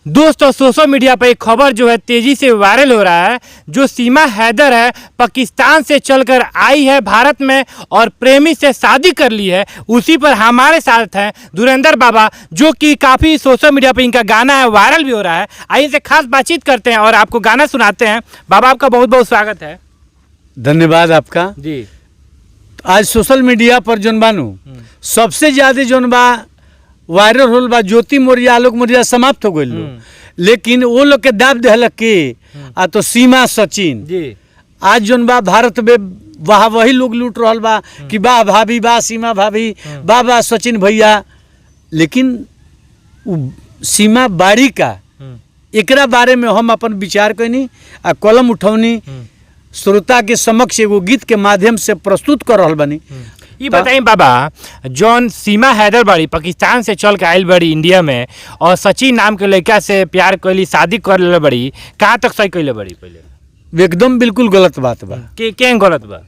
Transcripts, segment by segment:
दोस्तों, social media पर एक खबर जो है तेज़ी से वायरल हो रहा है। जो सीमा हैदर है, पाकिस्तान से चलकर आई है भारत में और प्रेमी से शादी कर ली है। उसी पर हमारे साथ हैं धुरंधर बाबा, जो कि काफ़ी सोशल मीडिया पर इनका गाना है वायरल भी हो रहा है। आइए इनसे खास बातचीत करते हैं और आपको गाना सुनाते हैं। बाबा, आपका बहुत बहुत स्वागत है। धन्यवाद आपका। जी। आज सोशल मीडिया पर जौन बानू सबसे ज्यादा जौन बा वायरल होल बा, ज्योति मौर्य, आलोक मौर्य समाप्त हो गइल, लेकिन वो लोग के दाब देहलक के आ तो सीमा सचिन जी। आज जौन बा भारत में वाह वही लोग लूट रहल बा कि वाह भाभी, वाह सीमा भाभी, वाह वाह सचिन भैया। लेकिन उ सीमा बाड़ी का एकरा बारे में हम अपन विचार कैनी आ कलम उठौनी, श्रोता के समक्ष एगो गीत के माध्यम से प्रस्तुत कर रहल बानी। ये बताइए बाबा, जौन सीमा हैदर बड़ी पाकिस्तान से चल के आयल बड़ी इंडिया में और सचिन नाम के लड़का से प्यार कैली, शादी कर ले बड़ी, कहाँ तक सही कैले बड़ी पहले? एकदम बिल्कुल गलत बात बा। के के गलत बा?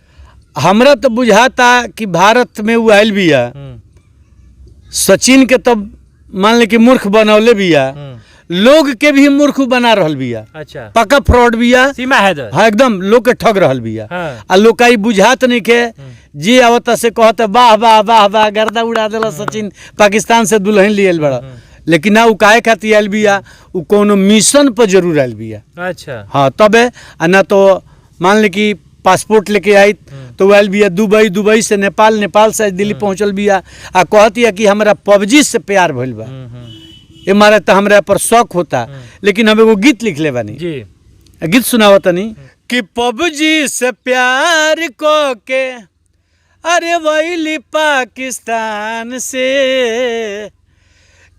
हमरा तो बुझाता कि भारत में वो आयल बिया, सचिन के तब मान ले कि मूर्ख बनौले बिया, लोग के भी मूर्ख बना रहल बिया। अच्छा। पक्का फ्रॉड बिया। सीमा हैदर। हाँ, एकदम लोग के ठग रहल बिया। हाँ। आ लोग का ई बुझात नहीं के जे आवता से कहता वाह वाह वाह वाह, गर्दा उड़ा देला सचिन, पाकिस्तान से दुल्हन लियल बड़ा। लेकिन ना, उ काहे खातिर आयल बिया? उ कोनो मिशन पर जरूर आयल बिया। अच्छा। हाँ, तबे आ ना तो मान ले कि पासपोर्ट लेके आई तो वो आयल बिया दुबई, दुबई से नेपाल, नेपाल से दिल्ली पहुंचल बिया आ कहतिया कि हमरा पबजी से प्यार भइल बा, ए मारे तो हमरा पर शौक होता। लेकिन हम एगो गीत लिख ले बानी। जी। गीत सुनावत तनी कि पबजी से प्यार को के अरे वैली पाकिस्तान से,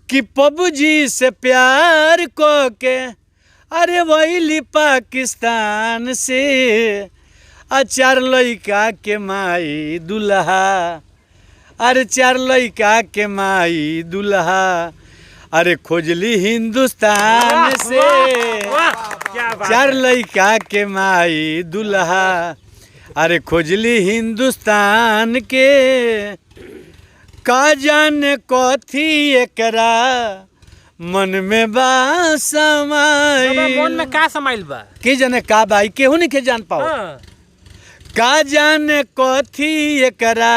कि पबजी से प्यार को के अरे वैली पाकिस्तान से, आ चार लइका के माई दुल्हा, अरे चार लइका के माई दुल्हा, अरे खोजली हिंदुस्तान से, वाह, क्या बात। चार लइका के माई दुल्हा, अरे खोजली हिंदुस्तान के। का जाने कथी एकरा मन में बा बाबा, समाई। मन में का समाइल बा? के जाने का बाई, केहू नहीं के जान पाओ। हाँ। का जाने कथी एकरा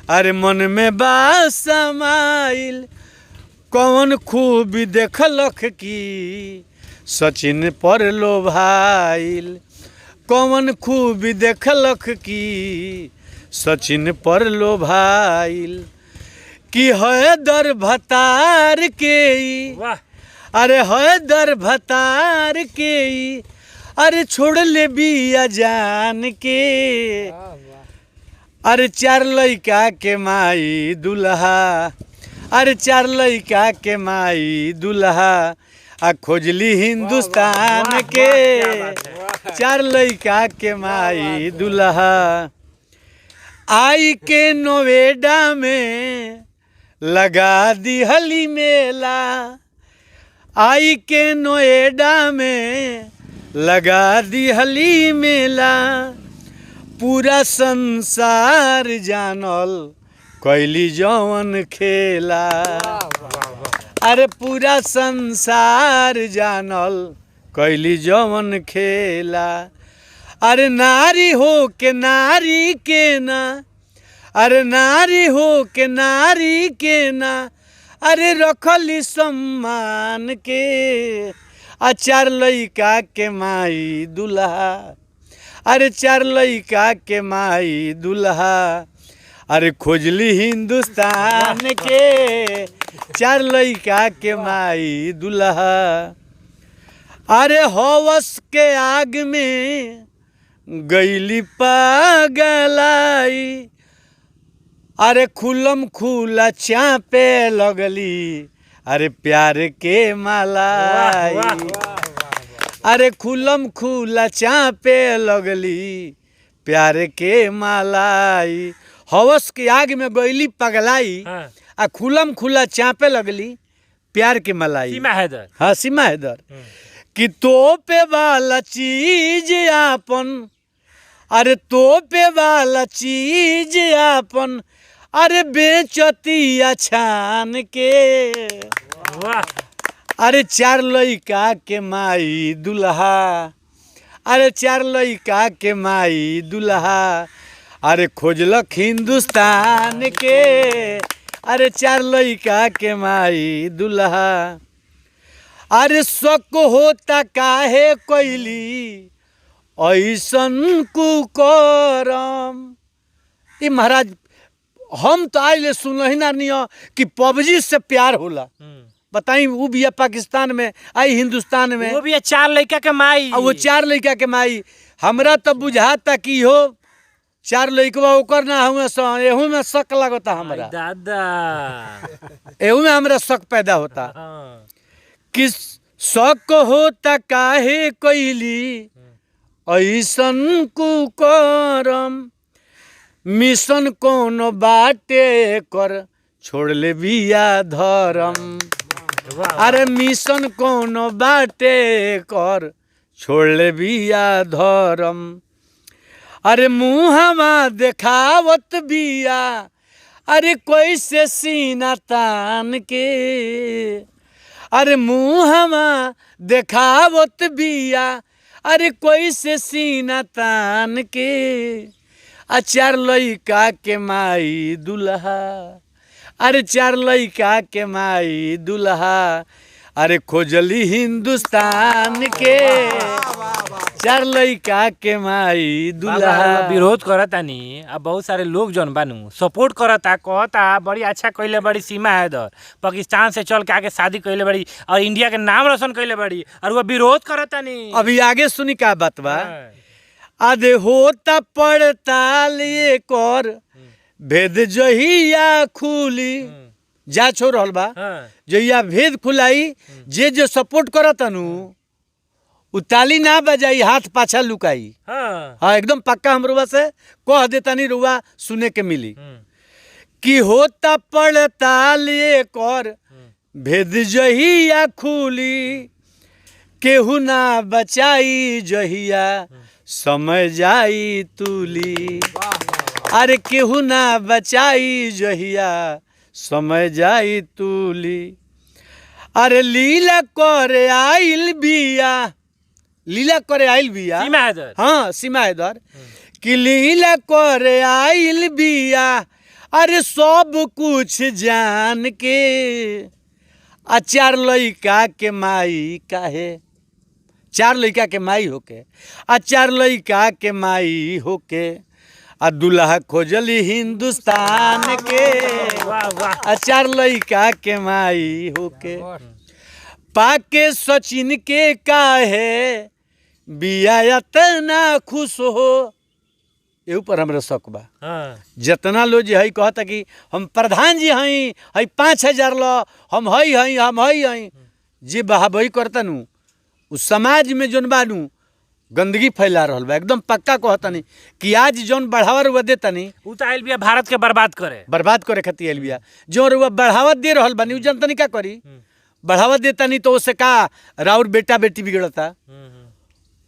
अरे मन में बा समाइल, कौन खूबी देखलख की सचिन पर लोभाइल, कौन खूबी देखलख की सचिन पर लोभाइल, कि हैदर भतार के ई, वाह। अरे हैदर भतार के ई, अरे छोड़ ले बिया जान के, अरे चार लइका के माई दुल्हा, अरे चार लइका के माई दुल्हा, आ खोजली हिंदुस्तान के, चार लइका के माई दुल्हा। आई के नोएडा में लगा दिहली मेला, आई के नोएडा में लगा दिहली मेला, पूरा संसार जानल कैली जवन खेला, अरे पूरा संसार जानल कैली जवन खेला, अरे नारी हो के नारी के ना, अरे नारी हो के नारी के ना, अरे रखली सम्मान के, आ चार लइका के माई दुल्हा, अरे चार लइका के माई दुल्हा, अरे खोजली हिंदुस्तान के, चार लइका के माई दुल्हा। अरे हवस के आग में गईली पागलाई, अरे खुलम खुला चापे लगली, अरे प्यार के मालाई, अरे खुलम खुला चापे लगली प्यार के मालाई। हवस के आग में गईली पगलाई, हाँ। आ खुलम खुला चापे लगली प्यार के मलाई। सीमा हैदर। हाँ, सीमा हैदर। कि तोपे वाला चीज आपन, अरे तोपे वाला चीज आपन, अरे बेचतिया छान के। वाह। अरे चार लइका के माई दुल्हा, अरे चार लइका के माई दुल्हा, अरे खोजलक हिंदुस्तान के, अरे चार लइका के माई दुल्हा। अरे शक होता काहे कैली ऐसन कुकरम। ई महाराज हम तो आइले सुनही ना नियो कि पबजी से प्यार होला। बताई उ बिया पाकिस्तान में, आई हिंदुस्तान में, वो भी है चार लड़का के माई। आ वो चार लइका के माई। हमरा तो बुझाता कि इहो चार लइकवा ओकर ना हुए सन, एहू में शक लगता हमरा, दादा एहू में हमरा शक पैदा होता। हाँ। कि शक होता काहे कैली ऐसन कुकरम, मिशन कोनो बाटे कर छोड़ ले बिया धरम। अरे मिशन कोनो बाटे कर छोड़ ले बिया धरम। अरे मुहवा देखावत बिया, अरे कैसे सीना तान के, अरे मुहवा देखावत बिया, अरे कैसे सीना तान के, आ चार लइका के माई दुल्हा, अरे चार लइका के माई दुल्हा, अरे खोजली हिंदुस्तान के, चार लइका के माई दुल्हा। विरोध करतानी अब बहुत सारे लोग जौन बानू सपोर्ट करता, कहता बड़ी अच्छा कइले बड़ी सीमा हैदर, पाकिस्तान से चल के आके शादी कइले बड़ी और इंडिया के नाम रोशन कइले बड़ी, और वो विरोध करतानी। अभी आगे सुनी का बात बा। आधे होता पड़ताल ये कर भेद जहिया खुली, जा छोड़ रहल बा, जहिया भेद खुलाई जे जे सपोर्ट करतनु उ ताली ना बजाई, हाथ पाछा लुकाई। हाँ एकदम पक्का हम रुआ से कह देतानी, रुआ सुने के मिली कि होता पड़ताल ये कर भेद जहिया खुली, केहू ना बचाई जहिया समय जाई तुली। अरे केहू ना बचाई जहिया समय जाई तुली। अरे लीला करे आइल बिया, लीला करे आइल बिया सीमा हैदर। हाँ सीमा हैदर कि लीला करे आइल बिया, अरे सब कुछ जान के, आ चार लइका के माई काहे, चार लइका के माई होके, आ चार लइका के माई होके, आ दुल्हा खोजली हिंदुस्तान के, आ चार लइका के माई होके। पाके सचिन के काहे बिया इतना खुश हो। एहू पर हमरा शक बा। जितना लोग जे है कहता कि हम प्रधान जी हई, हई 5000 ल, हम हई हई, हम हई हई, जे बहाबही करतनु उ समाज में जोन बानू गंदगी फैला रहल बा। एकदम पक्का कहतनी कि आज जोन बढ़ावा रुआ देतनी उ तो आइल बिया भारत के बर्बाद करे, बर्बाद करे खातिर आइल बिया। जो रुआ बढ़ावा दे रहल बानी उ जनतनी का करी, बढ़ावा देतनी तो उससे का राउर बेटा बेटी बिगड़ता।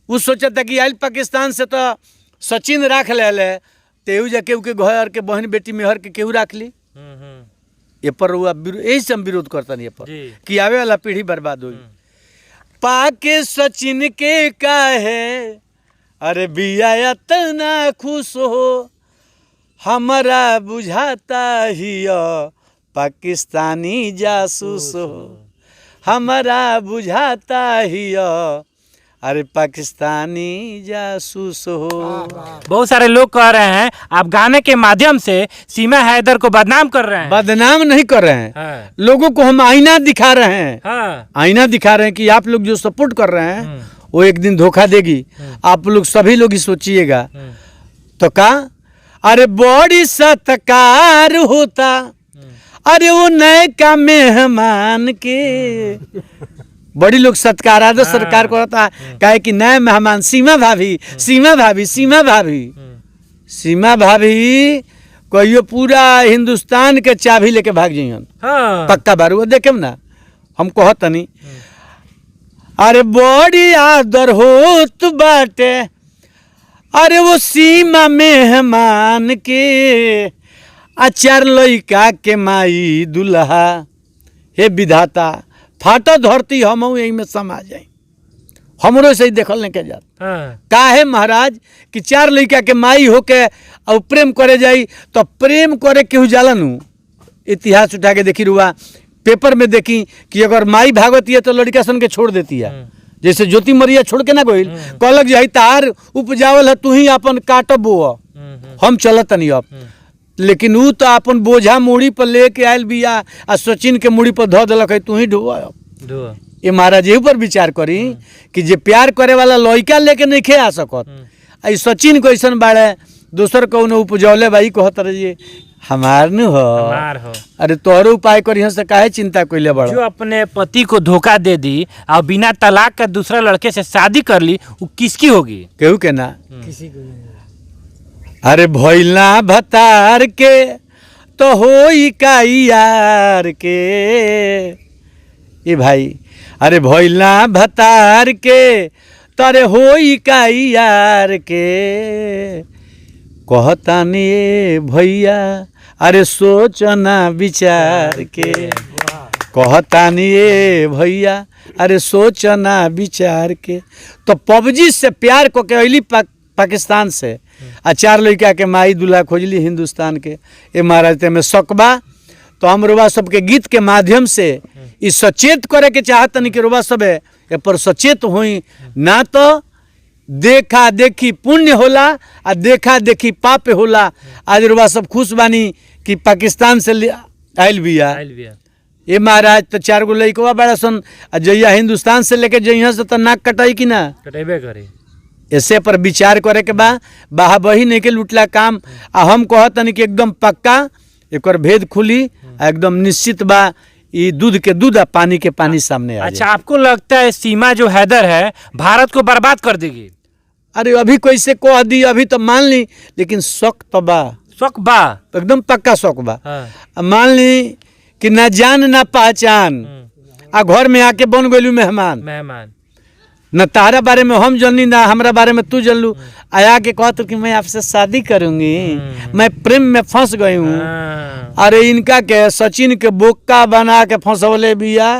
उ सोचता कि आइल पाकिस्तान से तो सचिन राख ले ले, तेहू जाके उके घर के बहन बेटी मेहर के केहू राख ली। ए पर रुआ यही से हम विरोध करतनी ए पर कि आवे वाला पीढ़ी बर्बाद होई। पाके सचिन के काहे अरे बिया इतना खुश हो, हमारा बुझाता ही पाकिस्तानी जासूस हो, हमारा बुझाता ही अरे पाकिस्तानी जासूस हो। बहुत सारे लोग कह रहे हैं आप गाने के माध्यम से सीमा हैदर को बदनाम कर रहे हैं। बदनाम नहीं कर रहे हैं। हाँ। लोगों को हम आईना दिखा रहे हैं। हाँ। आईना दिखा रहे हैं कि आप लोग जो सपोर्ट कर रहे हैं वो एक दिन धोखा देगी। आप लोग सभी लोग ही सोचिएगा तो का अरे बड़ी सत्कार होता अरे वो नए का मेहमान के। बड़ी लोग सत्कार आदर सत्कार करता है, काहे कि नए मेहमान सीमा भाभी सीमा भाभी सीमा भाभी सीमा भाभी कहियो पूरा हिंदुस्तान के चाबी लेके भाग जइहन। हाँ। पक्का बारू देखेम ना हम कहतनी। अरे बड़ी आदर होत बाटे अरे वो सीमा मेहमान के, आ चार लइका के माई दुल्हा। हे विधाता फाटो धरती हम यही में समा जाई, हमरो से ही देखल नहीं के जात। हाँ। काहे महाराज कि 4 लड़का के माई होके और प्रेम करे जाई तो प्रेम करे केहू जाला नू। इतिहास उठा के देखी रुआ, पेपर में देखी कि अगर माई भागती है तो लड़का सन के छोड़ देती है, जैसे ज्योति मरिया छोड़ के ना गइल, कहलक जाई तार उपजावल है तू ही अपन काट बोअ, हम चलत नहीं अब। लेकिन ऊ तो अपन बोझा मूड़ी पर लेके आयल बिया आ सचिन के मूड़ी पर धऽ देलक है तू ही ढोआ अब। ये महाराज एहू पर विचार करी कि जे प्यार करे वाला लड़का लेके नहीं खे आ सकत, आ सचिन कैसन बाड़े दोसर कौनो उपजौले बाई कहत रहिए हमार न हो, हमार हो। अरे तोहरो उपाय करी से काहे चिंता कइले बड़। जो अपने पति को धोखा दे दी और बिना तलाक का दूसरा लड़के से शादी कर ली, वो किसकी होगी? केहू के ना, किसी को नहीं। अरे भइला भतार के तो होई का यार के, ए भाई अरे भइला भतार के तरे होई का यार के, कहतानी ए भैया अरे सोचना विचार के, कहतानी ए भैया अरे सोचना विचार के। तो पबजी से प्यार को के अली पाकिस्तान से आ 4 लड़का के माई दूल्हा खोजली हिंदुस्तान के। ए महाराज ते में सकबा तो हम रुआ सबके गीत के माध्यम से ई सचेत करे के चाहतनी कि रुआ सब ए पर सचेत होई ना तो देखा देखी पुण्य होला आ देखा देखी पाप होला। आज रुआ सब खुश बानी कि पाकिस्तान से आयल बिया, ए महाराज तो 4 गो लड़कवा बड़ा सन आ जइया हिंदुस्तान से लेके जइया से तो नाक कटाई कि ना। कटेबे करे। ऐसे पर विचार करे के बा, बाहाबही नहीं के लुटला काम। आ हम कहतनी कि एकदम पक्का एकर भेद खुली आ एकदम निश्चित बा ई दूध के दूध आ पानी के पानी सामने आ। अच्छा, आपको लगता है सीमा जो हैदर है भारत को बर्बाद कर देगी? अरे अभी कैसे कह दी, अभी तो मान ली, लेकिन शक तो बा, शक बा, एकदम पक्का शक बा। हाँ। मान ली कि ना जान ना पहचान आ घर में आके बन गइलू मेहमान, मेहमान न तारा बारे में हम जननी ना हमरा बारे में तू जनलू, आया के कहत कि मैं आपसे शादी करूंगी, मैं प्रेम में फंस गई हूँ। अरे इनका के सचिन के बोक्का बना के फंसवले बिया।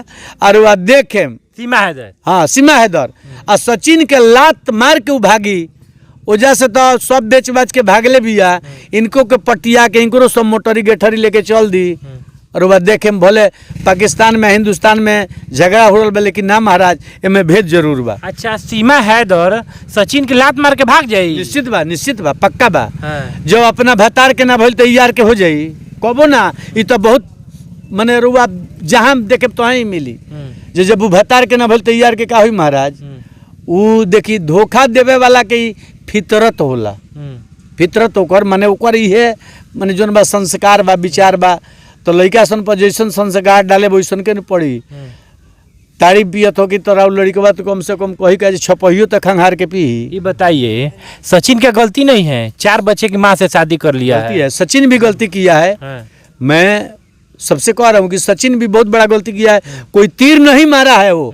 अरे वह देखे सीमा हैदर, हाँ सीमा हैदर आ सचिन के लात मार के भागी वजह से तो सब बेच बाच के भागले बिया, इनको के पटिया के इनको सब मोटरी गेठरी लेके चल दी। और वह देखे भले पाकिस्तान में हिंदुस्तान में झगड़ा हो रहा बा, लेकिन ना महाराज एमे भेद जरूर बा। अच्छा, सीमा हैदर सचिन के लात मार के भाग जाई? निश्चित बा, निश्चित बा, पक्का बा। हाँ। जब अपना भतार के ना भइल तो यार के हो जाई कबो ना। ई तो बहुत मने रुआ जहाँ देखे तो ही मिली जे जब उ भतार के ना भइल तो यार के का होई महाराज। उ देखी धोखा देवे वाला के फितरत होला, फितरत ओकर मने ओकर इहे मने जोन बा संस्कार बा विचार बा। तो लड़का सन पर जैसन संस्कार डाले वैसन के न पड़ी। तारी पियत हो कि तोरा लड़कवा तो कम से कम कही का छपहियो तो खंघार के पी। ये बताइए, सचिन का गलती नहीं है, 4 बच्चे की माँ से शादी कर लिया गलती है, सचिन भी गलती किया है। हाँ। मैं सबसे कह रहा हूँ कि सचिन भी बहुत बड़ा गलती किया है। कोई तीर नहीं मारा है, वो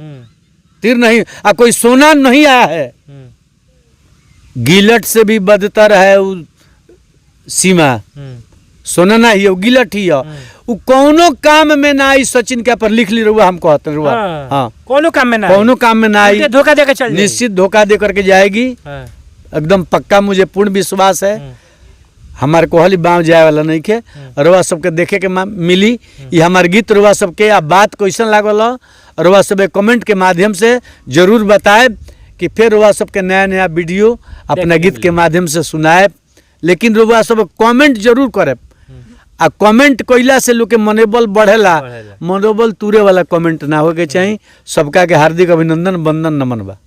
तीर नहीं आ कोई सोना नहीं आया है। गिलट से भी बदतर है वो सीमा, सोना ना ही गिलट ही है। वो कोनो काम में ना आई सचिन के पर लिख ली रुआ, हम कहते रुआ। हाँ, कोनो काम में ना, कोनो काम में ना आई, धोखा देकर चल, निश्चित धोखा दे करके जाएगी। हाँ। एकदम पक्का मुझे पूर्ण विश्वास है। हमारे कोहली बाँव जाए वाला नहीं के रुआ सबके देखे के मिली ये हमार गीत रुआ सबके। आ बात कैसन लागल रुआ सब कमेंट के माध्यम से जरूर बताए कि फिर रुआ सबके नया नया वीडियो अपना गीत के माध्यम से सुनाए। लेकिन रुआ सब कमेंट जरूर करे आ कमेंट कइला से लोग के मनोबल बढ़ेला, मनोबल तुरे वाला कमेंट ना होके चाही। सबका के हार्दिक अभिनंदन, वंदन, नमन बा।